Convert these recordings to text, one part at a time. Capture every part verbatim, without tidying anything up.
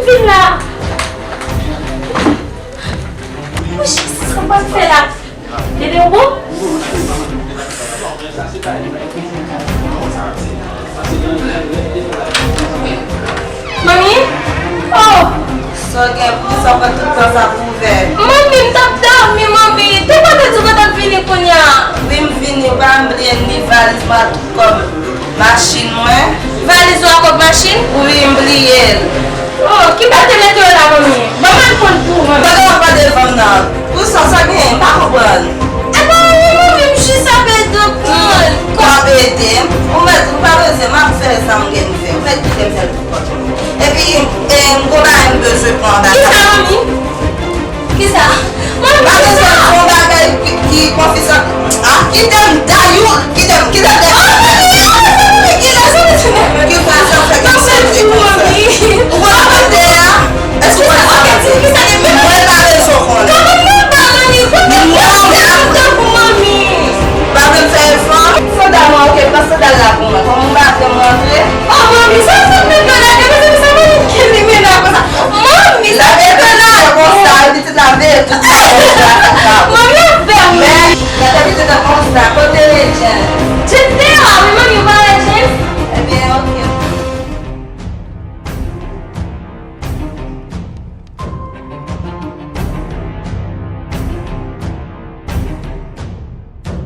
Vin la. Mwen, sa w pral fè la? Dede, ou bon? Manmi? Oh! Sa w gen, poukisa w pran tout tan sa pou ouvè? Manmi, m t ap dòmi, manmi. Te kontan di w pa t ap vini kounye a. Wi, m vini, pa bliye m li valiz mwen ak tout kòb machin mwen. Valiz ou ak kòb machin? Wi, m bliye l. Oh, ki bò te mete yo la, manmi? Ban m al pran l pou ou, manmi. Gade w ap pale devan m nan. Pou sa, sa gen, m pa konprann. Epa, wi, manmi, m jis ap ede w pran l. Ou ap ede m? Ou mèt, ou pa bezwen, m ap fè sa m gen pou fè. Ou mèt kite m fè l pou kont mwen. Epi, e, m gon bagay m bezwen pran anba. Kisa, manmi? Kisa? Manmi, kisa? Pa bezwen fè yon bagay ki, ki konfizyon. Ah, kite m, dayou, kite m, kite m. Oh, manmi, oh, manmi, kile, manmi, kile. Ki konfizyon fè ki soti konsa? Ou wè kote a? Èske w wè sa? Mwen pa bezwen konnen. Mwen pa bezwen konnen. Pa vle m fè efò? Sandal mwen, ok, pran sandal la pou mwen. Kòm ou pa vle m rantre. Oh, manmi, sa fè m pè la, gade sa manmi ki limena konsa. Manmi, sa fè m pè la. Konsa, pitit la veye tout bagay konsa. Manmi, ou fè m. Men, gade pitit la konsa, kote Jen? Jen te la, wi, manmi, ou pa wè Jen? Ebyen, ok.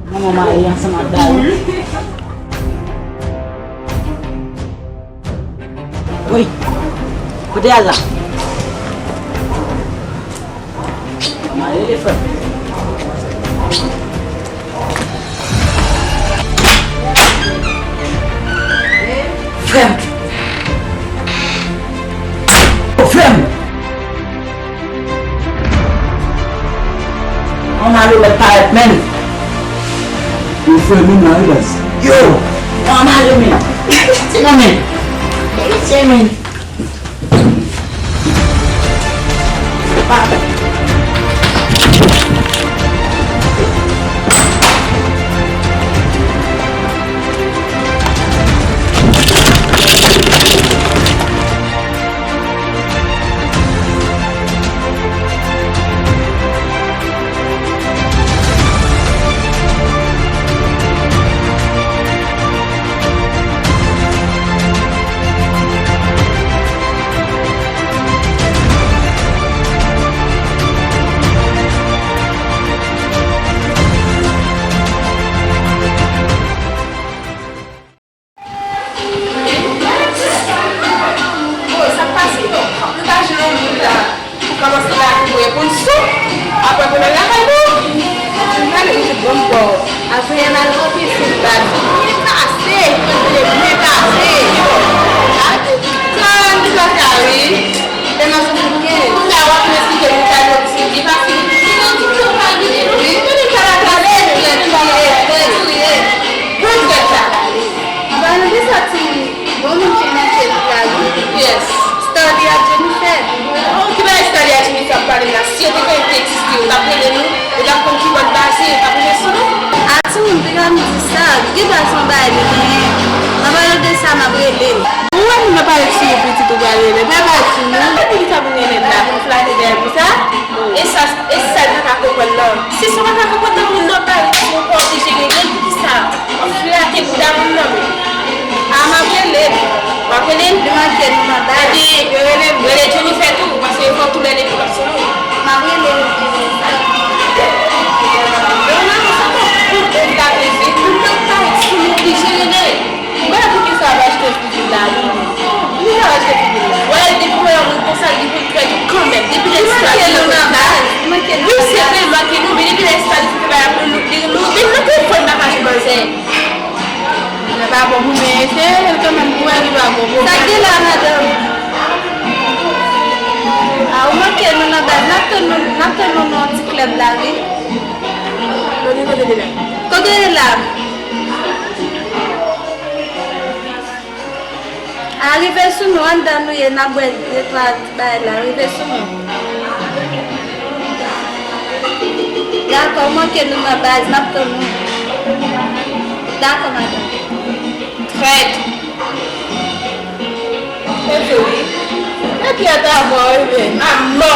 Manman marye ansanm ak Dayou. Wi. Kote al la? Marye, frè m. Frè m. O, frè m. Yon malo mèt parèt, menn. Yo, frè m, menm la, wi, baz. Yo! Yon malo, menn. Se nan men. Se men. Bon, sa k pase? Nou pa jwenn yon moun la pou kòmanse la pou reponn sou. Apre pou nou lakay nou. Gade yon bon bò. Adriana l ranpe sou bal. Mwen kase. Mwen kase. Tan li pa ka wi. Men nan sou kounye a w ap vin esplike nou bagay yo ki fasil. Wi. Pou nou pa la kale, pou nou pa la kale. Pou nou pa la kale. An palan de sa, timoun, gon moun ki manke nou la wi. Kiyès? Starly ak Jennifer. Oh, ki bagay Starly ak Jennifer ap pale la? Si yo te konnen yo te egziste, yo t ap rele nou, yo t ap konn ki bò n pase, yo t ap rele sou nou. A timoun, te ka nou di sa, gen bagay se yon bagay li genyen. An palan de sa, m ap rele l. Ou wè moun nan parèt sou ou pitit ou pral rele, pa pale sou nou. Epi kisa pou rele l la, pou m flate dèyè l konsa? E sa, e sa l pa ka konprann nan. Si sa w pa ka konprann nan, moun nan parèt sou ou, ou pa oblije rele l, poukisa? Flate bouda moun nan menm. A, m ap rele l. W ap rele l? Li manke nou nan baz. Epi, yo rele m. Rele Jennifer tou, paske yo fè tou lè de pran sou nou. M ap rele l. Non, non, non, sa pa pou ou ta rele. Moun nan parèt sou nou, oblije rele l. Ou wè poukisa w ap achte figi la, non? Poukisa w ap achte figi la? Wè, depi w wè yon moun konsa, li pou l fè nou kanmenm. Depi lè sa, li manke nou nan baz. Wi, se vre, l manke nou, men depi lè sa, li fè bagay pou nou, li, nou, li, nou, nou, nou, nou, nou, nou, nou, Sa pa bon pou mwen, eseye kanmenm pou wè li pa bon pou mwen. Sa k gen la, madanm? A, ou manke nou nan baz. N ap tann nou, n ap tann nou nan ti klèb la, wi. Kote l ye la? A, rive sou nou, anndan nou ye, n ap bwè de twa ti bagay la, rive sou nou. Dakò, ou manke nou nan baz, n ap tann ou. Dakò, madanm. Trèt. E vre wi. E Kèt avè w, wi, men. Amò!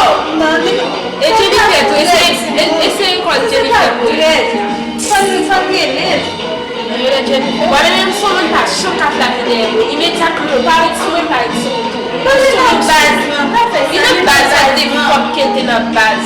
E Jennifer tou, eseye, eseye kòd Jennifer pou li. Fò n, fò n rele l. Rele Jennifer. W a rele l sou moun pa chan ka frape dèyè w. Imedyatman, ou pa ret sou mwen, pa ret sou mwen tou. Li nan baz lan, pa fè sa. Li nan baz la depi kòm ke l te nan baz.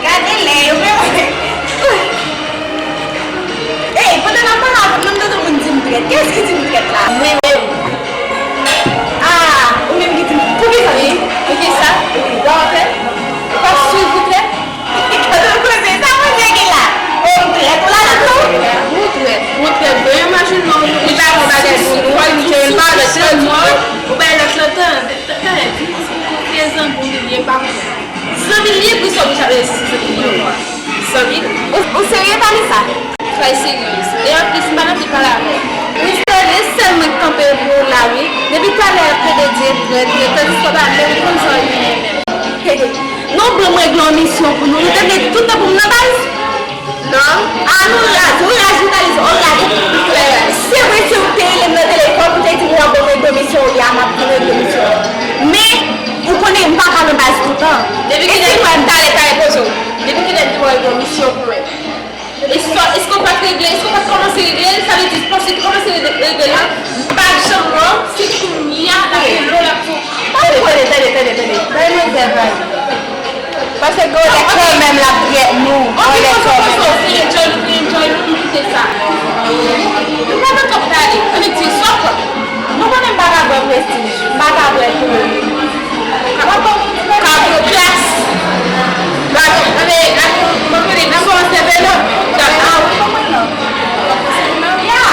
Gade lè yo, men. Ey, pandan n ap pale avè m nan, m tande moun di m trèt. Kiyès ki di m trèt la? Mwen menm. Ah, ou menm ki di m. Poukisa? Poukisa? Wi, w ap fè? Ou p ap swiv ou trèt? Gade koze sa, mwen gen la. Ou trèt, ou la nan tou? Ou trèt, ou trèt. Bon, imajine w, ou ta yon bagay pou nou, ou pa vin chèche l, pa vle chèche l, ou bay lòt lan tan. Tan, tan, ti mesye, se zanmi w li ye, pa mwen. Zanmi l ye, pou sa ou chèche si se zanmi l ye. Zanmi l. Ou, ou serye, Vanessa? Trè serye. E anplis, m pa nan anpil pale avè l. Mister, se sèl mwen k kanpe pou w la, wi. Depi talè, ap plede di e trèt, e trèt, tandiske w pa menm konn sa w ye menm. Non, blan, mwen regle yon misyon pou nou. Nou te vle tout tan pou m nan baz? Non. Ah, nou raz, wi, raz, nou ta di, oh, raz. Se vre, si w te rele m nan telefòn, ou te di m w ap ban m regle misyon w ye a, m ap vin regle misyon w. Men, ou konnen m pa ka nan baz toutan. Depi kilè, talè, talè, poze w. Depi kilè w di w ap regle yon misyon pou mwen? Èske, èske w pa t regle? Èske w pa t kòmanse regle l? Sa vle di, panse w te kòmanse regle, regle l, m pa t janm wè w. Se kounye a l ap rele w, l ap di w, tande, tande, tande, tande, tande. Bay mwen fè bay. Paske gen lè kanmenm l ap trèt nou. Gen lè kanmenm. Enjoy nou, enjoy nou, nou kite sa. Nou pa nan twòp pale. Ann di sa w kwè. Nou konnen m pa ka bwè Prestige, m pa ka bwè Clorine. Kab yo klas. Gad, ann, gad, mwen konnen nan kòmanse velo. Gad, a wi. Ya.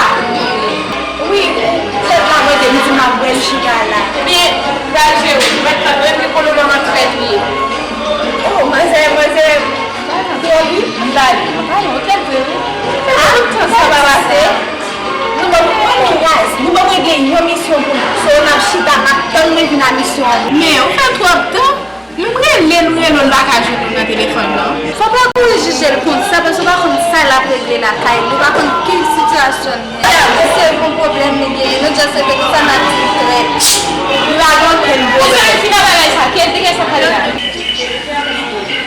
Wi, tèt la mwen te di m ap bwè l chita la. Ebyen, gad je w, mèt, mèt li kolo manman trèt li ye. Oh, manzè, manzè. Twò wi, m ba li. Ay, ou trèt vre wi. Tout tan sa pa pase. Nou ban m, nou raz, nou ban mwen gen yon misyon pou nou. So, n ap chita, n ap tann mwen vin a misyon an. Men, ou fè twòp tan. Nou rele, nou rele, nou pa ka jwenn nou nan telefòn nan. Fò pa pou jije l konsa, paske ou pa konn sa l ap regle lakay li, ou pa konn ki sitiyasyon l ye. Se yon pwoblèm li genyen, nou just rete konsa, n ap di l trèt. Li pa gen okenn pwoblèm. Fina bagay sa, kèl te gen sa pale la.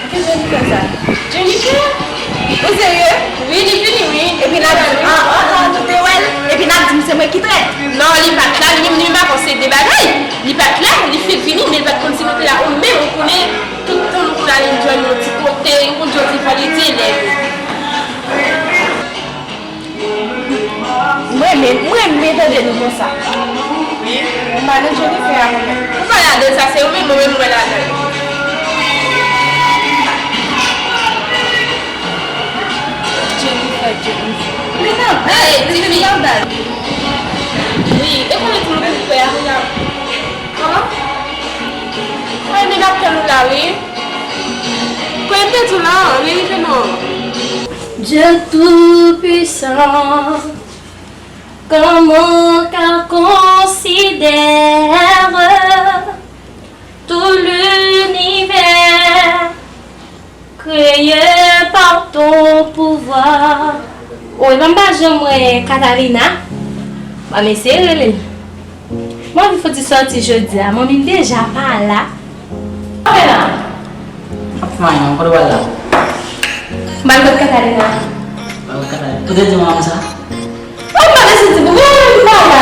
Ki Jennifer sa? Jennifer? Ou serye? Wi, li vini, wi. Epi n ap di, an, an, an, nou te wè l. Epi n ap di m se mwen ki trèt. Non, li pa t la, li menm, li menm pa konn se de bagay. Li pa t la, li fèk vini, men li pa t konn si nou te la. Ou menm, ou konnen, tout tan nou konn al enjoy nou yon ti kote, yon jodi vandredi, lè. M renmen, m renmen tande nou konsa. Wi. Ou pa nan Jennifer a mwen menm. Ou pa ladan l, sa se ou menm, mwen menm mwen ladan l. Jennifer, Jennifer. Men nan bal, men nan bal. Wi, e konnen tou nou pou kwè a. Kòman? Mwen menm ap tann ou la, wi. Kwè m te di w la, li rive non. Dieu Tout-Puissant, comment qu'à considère tout l'univers, créé par ton pouvoir. O, epa m pa janm wè Catalina. Ban m eseye rele l. Mwen anvi fouti sòti jodi a, manmi m deja pa la. Sa w fè la? Ap fè anyen non, kote w al la? M al kot Catalina. Al kot Catalina. Ou te di manman m sa? Ou pa bezwen di pou mwen, manmi m pa la.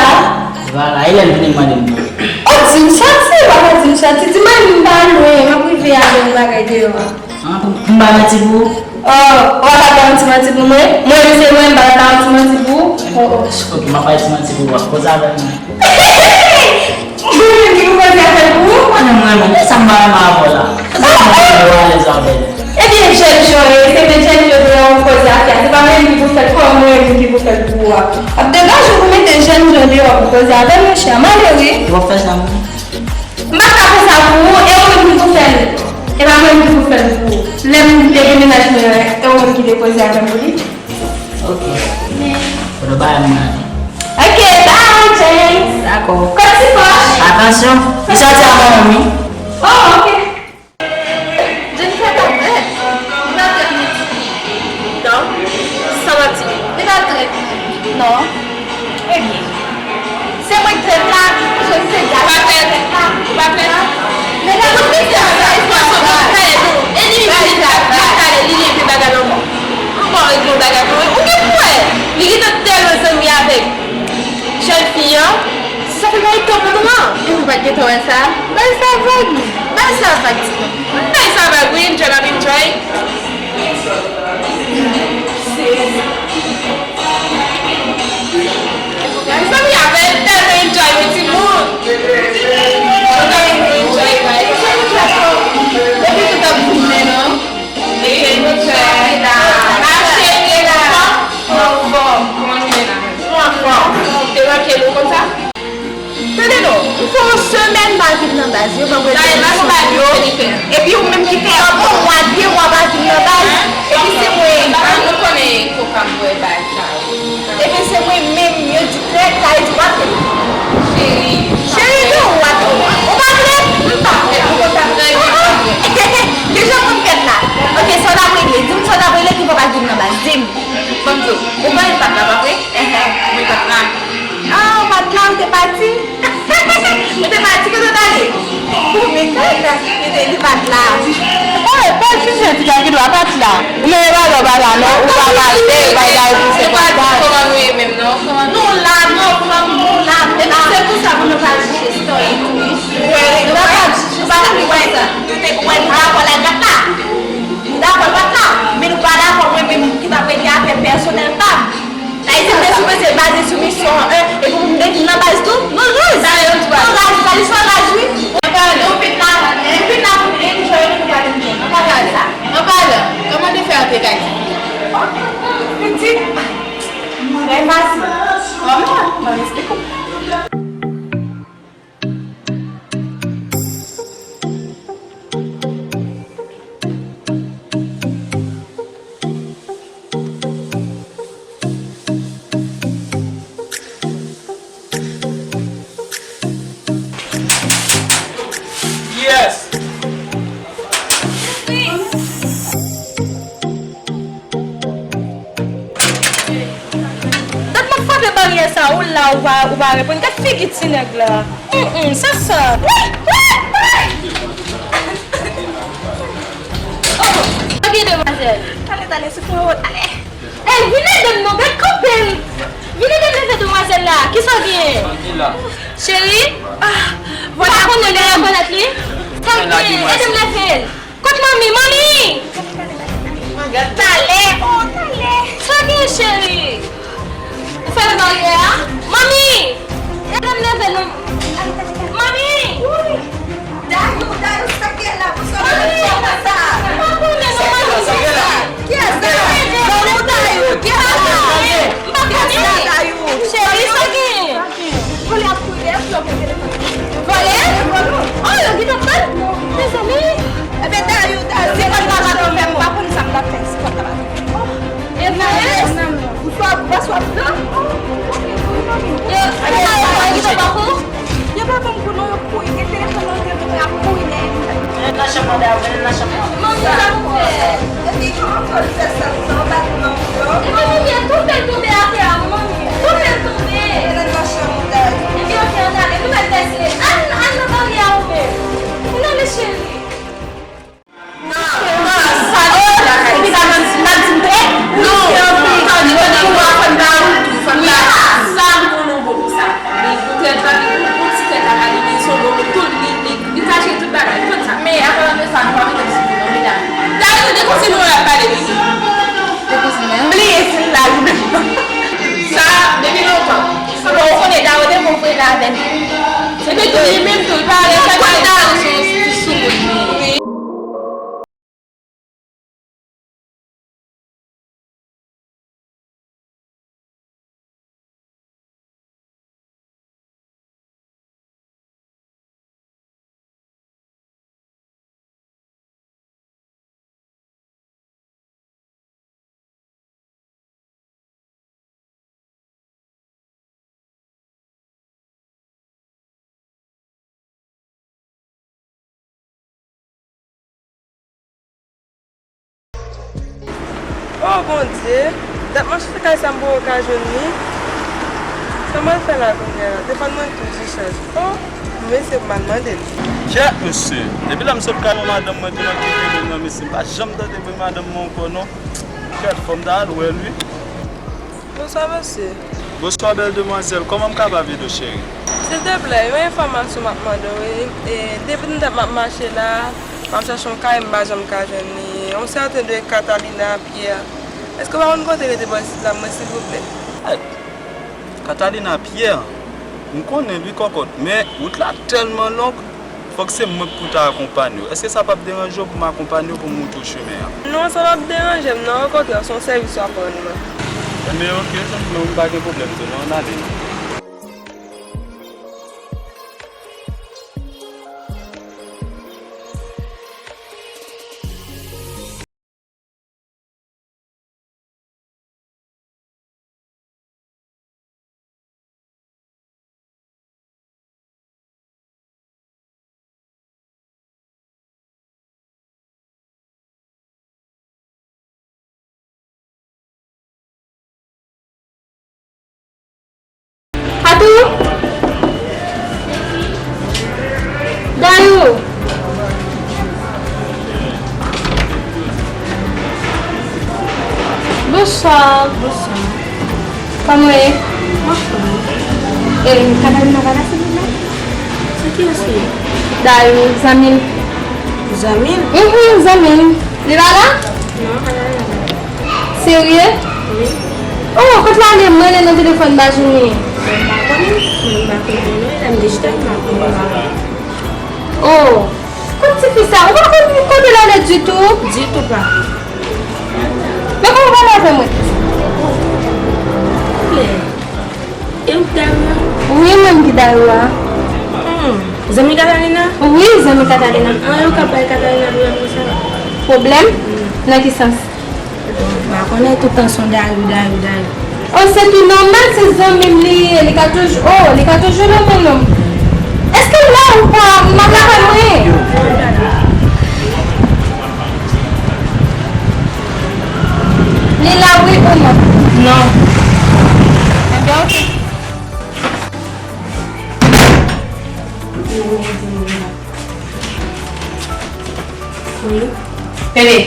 Li pa la, e lè l vini l mande m nan. Ou di m sòti, ou pa ka di m sòti, di manmi m pa lwen, m ap rive avè yon bagay deyò a. Ah, pou, pou m pa manti pou ou? Oh, ou pa ka ba yon ti manti pou mwen? Mwen menm se mwen, m pa ka ba yon ti manti pou ou? Oh, oh. Ok, m ap bay ti manti pou ou, w ap poze avè m. Mwen menm ki pou poze avè l pou ou? Mwen menm, mwen menm, e sa m pa renmen avè w la. Sa m pa renmen avè w, alèz avè l. Ebyen, jèn jan w ye, se met jèn jan deyò pou koze afè a. Se pa mwen menm ki pou fè l, kòman mwen menm ki pou fè l pou ou a? Ap degaje w pou mete jèn jan deyò pou koze avè l, monchè, malere. W ap fè sa, mwen? M pa ka fè sa pou ou, e ou menm ki pou fè l. E pa mwen ki pou fè l pou ou. Lè m te gen mennaj mwen an, e ou menm ki te koze avè m pou li. Ok. Kote w bay mwen ale? Attention, li sòti a manman m, wi. Oh, ok. Jennifer pa trèt. Li pa trèt, non. Non? Sa w ap di? Li pa trèt, non. Non. Ebyen. Se mwen k trèt la, jodi se gad. Ou pa trèt? Ou pa trèt? Men gad, ou trèt la, sa, sa, sa, sa. E li, li, li, li, li, li, li, li, bagay lanmò. Ou pa regle yon bagay pou mwen. Ou gen kwè? Li gentan tèlman zanmi avèk jèn fi an. Sa fè bay tan pou nou an. E nou pa t gentan wè sa? Bay sa vag. Bay sa vag, ti kòk. Bay sa vag, wi, enjoy, m ap enjoy. Mezanmi, avè l tèlman enjoy, wi, timoun. Mwen tèlman enjoy, bay. Epi tout ap goumen, non? Mache, Kela. Anfòm. Kòman nou ye la menm? Nou anfòm. Te manke nou konsa? Tande non, m fè yon semèn m pa vin nan baz, yo ban m rezolisyon yo. Epi ou menm ki fè yon bon mwa, de mwa pa vin nan baz, epi se mwen. Ou konnen koka m bwè baz sa yo. Epi se mwen menm, yo di trèt, sa yo di w ap trèt. Cheri. Cheri, di w ap trèt. Ou pa vle? M pa vle. Ou kontan? Kijan moun fèt la? Ok, sa w t ap regle? Di m sa w t ap regle ki fè w pa vin nan baz. Di m. Ban m di w. Ou konnen m pa t la, pa vre? Mwen pa t la. Ah, ou pa t la, ou te pati? Ou te pati, kote w t ale? Bon, men kay la, li te, li pa t la. Oye, pa jije ti gagidwa pa t la. Ou menm e bagay w pa la, non? Ou pa pale, bay la, ou se pa t la. Kòman nou ye menm, non? Kòman nou la, non? Kòman nou la? Se pou sa pou nou pa jije story tou, wi. Nou pa ka jije story konsa. Nou te, wè, nou dakò la, gad la. Nou dakò, l pa t la. Men nou pa dakò, mwen menm ki t ap regle afè pèsonèl pa m. Sa vle di m te sipoze baze sou misyon an, epi pou m te vin nan baz tou? Non, Jòj! Non, Jòj, sa li sou laj, wi. Anpalan, nou fin la, nou fin la pou n enjoy, nou pa enjoy. Anpalan sa. Anpalan, kòman te fè antre kay sa? Pitit, trè fasil. Kòman? Ban m eksplike w. Yes! Dat m ap frape baryè sa, ou la, ou pa, ou pa reponn. Gad figi ti nèg la. Hum, hum, sa sòt. Wi, wi, wi. Oh, ok, demwazèl. Tale, tale, soufle w, tale. Ey, vin ede m non, gad kanpe l. Vin ede m leve demwazèl la. Kisa w genyen? Cheri? Ah, ou pa konnen li rekonèt li? Sa w genyen? Ede m leve l. Kot manmi? Manmi! Gad talè! Oh, talè! Sa gen, cheri? Ou fèmen baryè a? Manmi! Ede m leve non. Manmi! Dayou, Dayou, sa gen la? Poukisa w ap fè konsa? M pa konnen non, manmi. Kiyès la? Dayou, Dayou, kiyès la? M pa konnen. Cheri, sa gen? Vòlè ap kouri dèyè flò pou telefòn. Vòlè? Oh, yo gentan pran l? Mezanmi! Ebyen, Dayou, Dayou, si kòd la pa t ouvè, m pa konn sa m t ap fè si kòd la pa t ouvè. Oh, e vòlè? Ou swa, ou pa swa pran? Yo, yo gentan pran kou? Yo pa ban m kou non, yo kouri, gen telefòn nan, yo ap kouri dèyè m. Mennen l nan chanm nan, Dayou, mennen l nan chanm nan. Manmi, sa pou fè? Epi kòman fò l fè sa, sa w pa di non, non? Epi manmi, tonbe l tonbe atè a, manmi. Tonbe l tonbe. Ebyen, ok, ann ale, nou mèt fè se. Ann, ann nan baryè a ou menm. Ann ale, cheri. Non, non, sa non. Epi sa, mwen, m pa di m trè. Non, tande, tande, pou mwen, fò n ba ou tou, fò n ba ou. Sa m konn ou bon pou sa. Li pou tèt la, li pou, pou ti tèt la, li, li se yon bon, tout, li, li, li kache tout bagay, tout sa. Men, an palan de sa, nou pa mete m sou nou, non, medam. Dayou, de konsi nou ap pale, wi. De konsi nou, wi. Bliye si l la, wi. Oh Bondye, dat m ap chèche kay sa m poko ka jwenn li. Sa m pral fè la kounye a? Telefòn mwen toujou chaj. Oh, mesye m al mande l. Kèt mesye, depi lè m sot kay yon madanm mwen tou nan kite m nan mesye, m pa janm tande bri madanm mwen ankò non. Kèt, fò m ta al wè l wi. Bonswa mesye. Bonswa bèl demwazèl, kòman m kapab ede w cheri? Silteplè, yon enfòmasyon m ap mande w wi. E, depi m t ap m ap mache la, m ap chache yon kay, m pa janm ka jwenn li. Yon sèten de Catalina Pierre. Èske w pa konn kote rete bò isit la, mwen, silvouplè? Hey! Catalina Pierre? M konnen l wi kòkòt, men wout la tèlman long, fòk se mwen k pou ta akonpanye w. Èske sa p ap deranje w pou m akonpanye w pou m montre w chemen an? Non, sa p ap deranje m non, okontrè, se yon sèvis w ap rann mwen. Enben oke, zanmi mwen, m pa gen pwoblèm tou non, ann ale non. Atou! Dayou! Bonswa. Bonswa. Kòman w ye? Mwen fò. E, Katalina pa la, silvouplè? Se kiyès li ye? Dayou, zanmi m. Zanmi m? Mhm, zanmi m. Li pa la? Non, Katalina pa la. Serye? Wi. Oh, kote l ale? M rele nan telefòn, m pa jwenn li. Mwen pa konnen. Mwen pa konnen non, e lè m te chita, m pa konnen. Oh, kot tifi sa? Ou pa konn kote l ale ditou? Ditou pa. Men kòman w pale avè mwen? Anlè, e ou ki Dayou a? Wi, mwen ki Dayou a. Hmm, zanmi Katalina? Wi, zanmi Katalina. An, e ou k ap bay Katalina pwoblèm konsa? Pwoblèm? Hmm. Nan ki sans? M pa konnen, tout tan se yon Dayou, Dayou, Dayou. Oh, se tou nòmal, se zanmi m li ye, li ka toujou, oh, li ka toujou renmen nonm. Èske l la ou pa, m ap lakay mwen? Li la wi ou non? Non. Enben, oke. Wi. Bebe.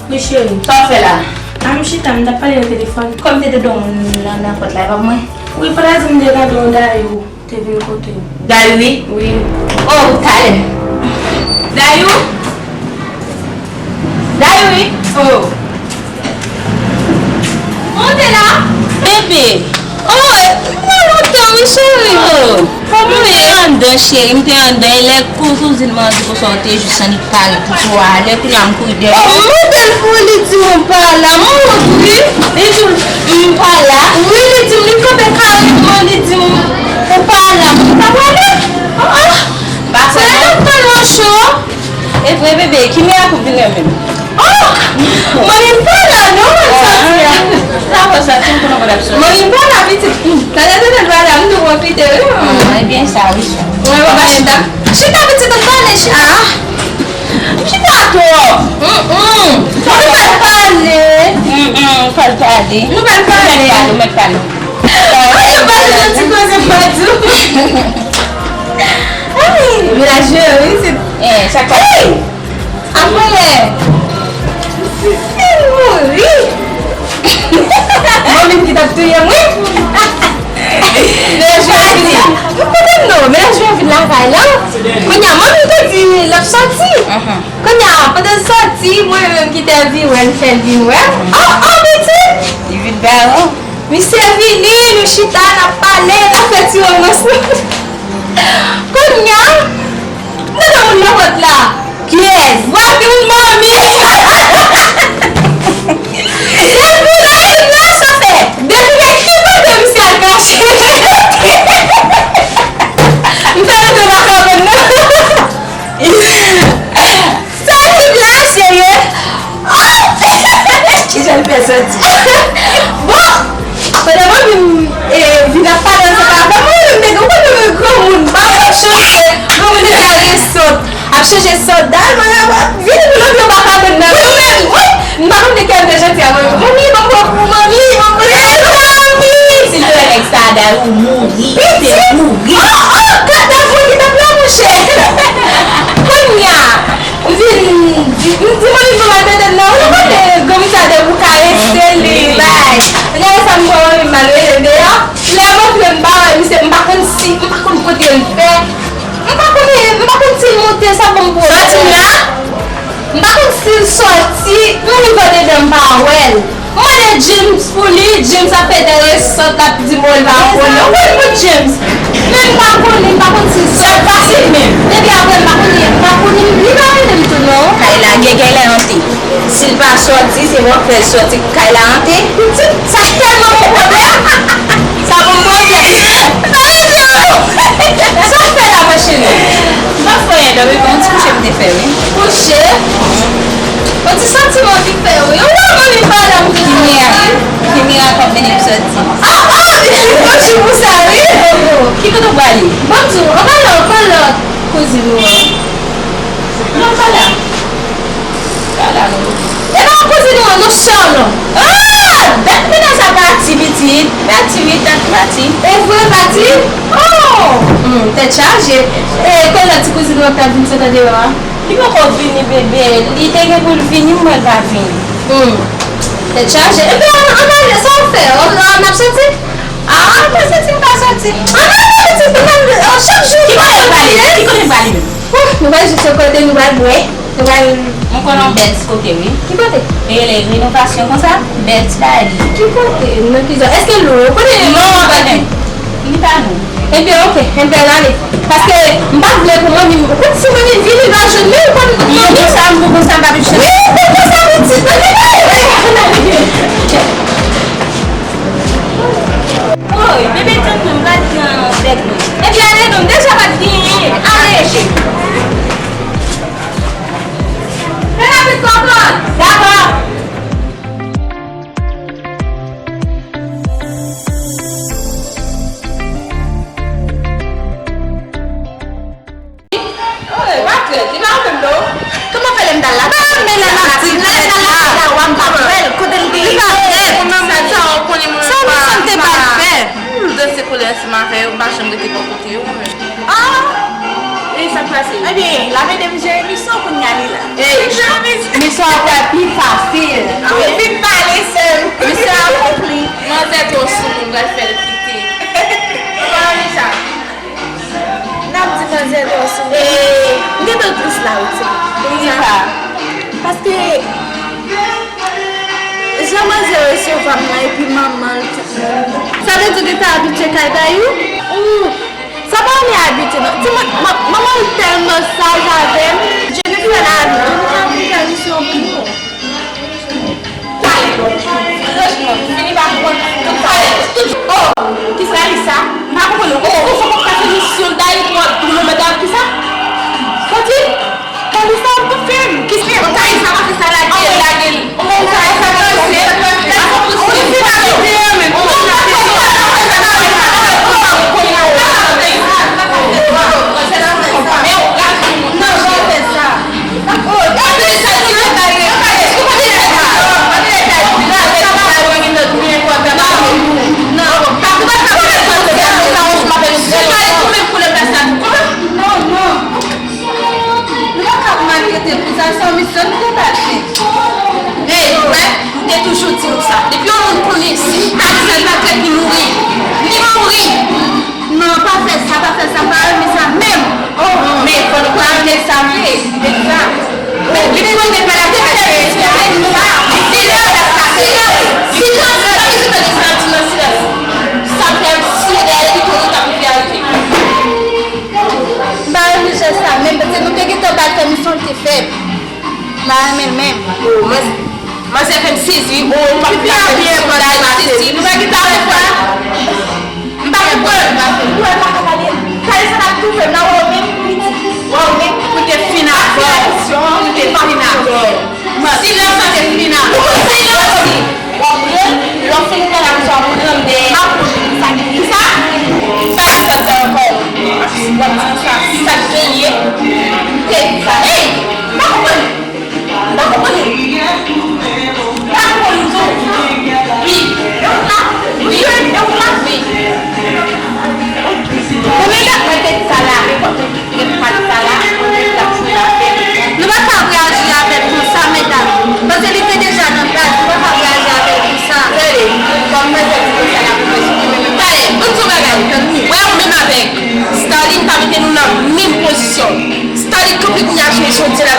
Wi, cheri. Sa w ap fè la? A, m chita, m t ap pale nan telefòn. Kòm te dedan w nan, nan pòt la, e pa mwen? Wi, pa ta di m te tande yon Dayou te vin kote w. Dayou, wi? Wi. Oh, talè. Dayou? Dayou, wi? Oh. Monte la. Bebe. Oh, nan lontan, wi, cheri. Oh. Kòman w ye? M te anndan, cheri, m te anndan. E lè kouzin mwen di konsa, w te jis annik pare pou twa lè, kounye a m kouri dèyè w. Oh, m mande l pou li di m ou pa la, m wont wi. Li di m m pa la. Wi, li di m li kanpe kareman, li di m ou pa la. M pa prale. Oh, oh. Se lè m tèlman cho. E vre, bebe, ki miracle vin renmen m? Oh! Manmi m pa la non, m santi a. Sa fè sa, ti m konnen w pa t ap soti. Manmi m pa la, pitit. Talè tande l pa la, m tou pwofite wi, manmi. Ah, ebyen sa, wi, sa. Mwen pa chita. Chita, pitit, ou pale, chita. Ah. M chita twòp. Mm, mm. Nou pral pale. Mm, mm, pral pale. Nou pral pale. Ou mèt pale, ou mèt pale. Mwen pa janm ti koze m pa di w. Ay, menaj mwen, wi, se. Eh, sa k pase? Hey! Apre, si, si l mouri, manmi m ki t ap touye m, wi. Menaj mwen vin. Ou konnen non, menaj mwen vin lakay la. Kounye a, manmi m te di l ap soti. Kounye a, pandan l soti, mwen menm ki te anvi wè l, m fè l vin wè m. Oh, oh, pitit! Li vin ba ou. Misye vini, nou chita, n ap pale, n ap fè ti womans nou. Kounye a, m tande moun nan pòt la. Kiyès? Vwazin manmi. Depi lè vin la, sa fè. Depi lè, ki kote misye al kache? M fè rete nan kabann nan. Sa li byen serye. Oh! Kijan l fè soti? Bon, pandan manmi m, eh, vin ap pale ansanm avè m, mwen menm nèg, ou konn mwen granmoun, m pa konn chanje, granmoun deja gen sòt, ap chanje sòt, dayè mwen ap vini pou lòt yo pa ka konn nan nou menm, wi, m pa konn de kè m te janti avè yo, manmi, Ou mouri, ou te mouri. Oh, oh, gade moun ki t ap la, monchè. Kounye a, m vin di, m di manmi m pou l al mete m nan yon kote, granmoun sa te pou karese li, bay. Gade sa m pran manmi m al rele deyò. Lè m antre, m pa wè misye, m pa konn si, m pa konn kote l fè. M pa konn, m pa konn si l monte, sa ban m pwoblèm. Sòti m la? M pa konn si l sòti, m rive andedan m pa wè l. M mande James pou li, James ap fè dèyè sant, l ap di m li pa konnen. Ou konn pou James? Men m pa konnen, m pa konn si l sòti. Sòt fasil menm. Depi apre m pa konnen, m pa konnen, li pa rele m tou non. Kay la gen kay la hante. Si l pa sòti, se mwen k fè l sòti kay la hante. Pitit, sa tèlman bon pwoblèm. Sa bon pwoblèm. Sa w fè la, ma chérie? M pa fè anyen, dòmi, bon, ti kouche m te fè, wi. Kouche? Yon ti santiman ki fè, wi. Ou wè mwen li pa la pou kouche. Kimira, Kimira k ap mennen m sòti. Ah, ah, li fè jou pou sa, wi. Ki kote w prale? Bon, tou, anba lòt, anba lòt kouzin ou an. Non, pa la. Pa la, non. E pa kouzin ou an, non, sè w, non. Ah! Dat mennaj la pati, pitit. Pati, wi, dat pati. E vre, pati? Oh! Hmm, tèt chaje. E, kounye a ti kouzin ou an k t ap vin sot andeyò a? Li poko vini, bebe. Li te gen pou l vini, m wè l pa vini. Hmm. Tèt chaje. Ebyen, ann ale, sa w fè? N ap soti? Ah, m pa soti, m pa soti. Ann ale, pitit, ann ale. Oh, chak jou, ki kote n prale? Ki kote n prale menm? Oh, nou pral jis yon kote, nou pral bwè. Nou pral. Mwen konnen yon bèl ti kote, wi. Ki kote? Li rele renovasyon konsa, bèl ti bagay li ye. Ki kote? Nan ki zòn? Èske l lwen? Ou konnen. Non, li pa lwen. Li pa lwen. Ebyen, oke, ebyen, n ale. Paske m pa vle pou manmi m, ou konn si manmi m vini, l va jwenn li, ou konn. Non, konsa, m pou konsa, m pa vin chanje. Wi, pou konsa, pitit, non, li pa. Woy, bebe tann mwen, m pral pran bèg mwen. Ebyen, ale non, m deja pa t genyen. Ale. Fè rapid, konprann. Dakò. Oy, pa trèt, li pa renmen m non. Kòman fè lè m t al la? Pa renmen lè m ap di, lè m t al la, la, w a m pa t wè l. Kote l te ye? Li pa trèt. Mwen menm, sa w konnen mwen menm pa. Sa misye te pral fè? Hmm, danse kolè ansanm avè yo, m pa janm rete bò kote yo, mwen menm. Ah! E sa k pase? Ebyen, l ap ede m jere misyon kounye a li la. Ey, misyon an pral pi fasil. Wi, fin pale, sè m. Misyon akonpli. Manzè twò sou moun, m pral fè l kite. Kòman sa? N ap di manzè twò sou moun. E, m gentan tris la, wi, ti. Poukisa? Paske jan manzè resevwa m nan, epi manman l, tout moun. Sa vle di w gentan abitye kay Dayou? Ou, sa pa anyen abitye, non. Timoun, man-, manman l tèlman saj avè m. Jennifer la, nou ka vin fè misyon pou ou. Franchman, fini pa konprann tout pale, tout. Oh, kisa li sa? M pa konprann non. Oh, ou fòk ap pase misyon Dayou twò dou non, madanm, kisa? Santi? Tann sa ap toufe m. Kisa? Kay sa pa fè sa, lage l, lage l. Ou konn sa, sa pa fè sa. Ou fin ap toufe m. Nou pa ka maltrete l konsa, se yon misyon nou te pral fè. Ey, ou wè, m te toujou di nou sa. Depi yon moun konnen si li pa di sa, li pa trèt, li mouri. Li mouri. Non, pa fè sa, pa fè sa, m pa renmen sa menm. Oh, men fò nou pa renmen sa vre. Men sa. Men li konnen pa la tèt. Silans, silans, silans. Silans, silans, silans. Sa fè m siye dèyè li, tou nou ta pou fè arete. M pa renmen jès sa menm, paske nou te gentan ba l fè misyon, l te fè. M pa renmen l menm. Oh, mwen, mwen se fè m sezi, oh, nou pa gentan fè misyon Dayiti, nou pa gentan fè sa. M pa konprann. Ou wè m pa ka pale. Pale sa n ap toufe m nan, ou menm pou piti. Ou menm pou te fin avè w. Pou te fin avè w. Silans sa te fin avè w. Silans. W ap pran, lè w fin pale ak sa, w ap pran dèyè. M ap pran sa ki di sa. Pa fè sa ankò. W ap di sa, sa k genyen. Te di sa. Ey! M pa konprann. M pa konprann. M pa konprann tou. Wi. E w la? Wi. E w la? Wi. Sou di la